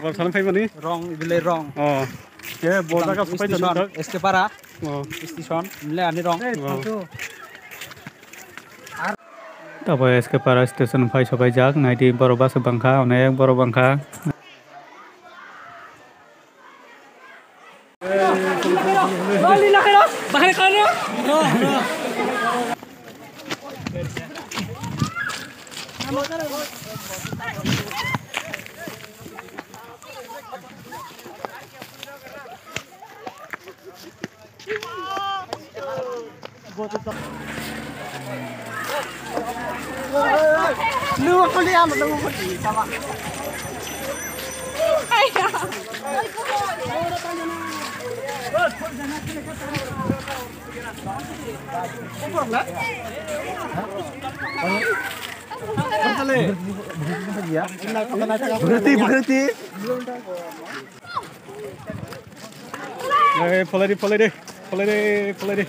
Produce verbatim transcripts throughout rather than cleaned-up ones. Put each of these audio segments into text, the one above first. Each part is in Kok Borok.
Bor salai phaimani? Wrong, ibilai wrong. Oh. Ke bor jaga supai station, jani tak? S K Para. Oh. Station, ibilai ani wrong. Oh. Tabo S K Para station phai sobai jak, naidi borok bus bangkha, onek borok bangkha. Bhakti, bhakti. Hey, follow di, follow di. Follow di, follow di.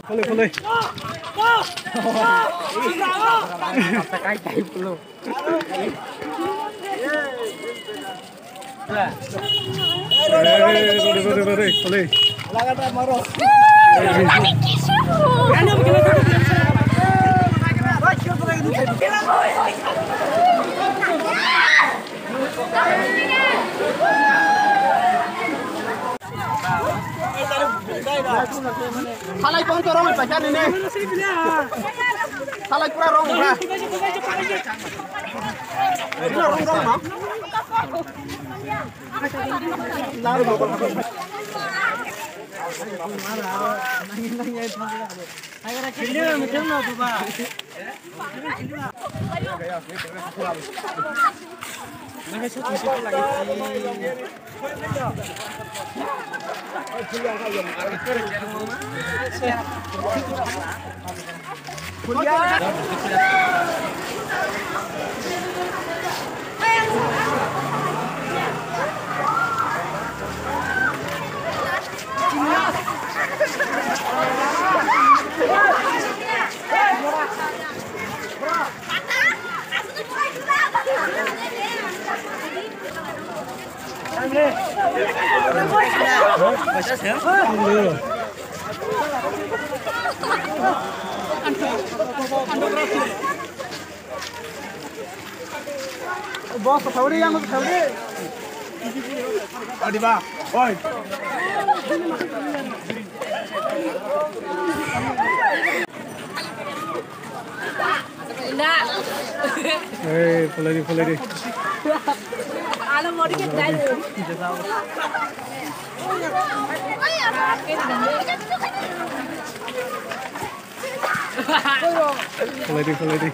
Follow di, follow di. Follow, follow. Salai pon to rong paisa nini. Salai pura rong ha. Ino rong rong ma. Boss, sauri yang sauri. Adi ba, oi. Hey, follow di, follow di. Follow di, follow di.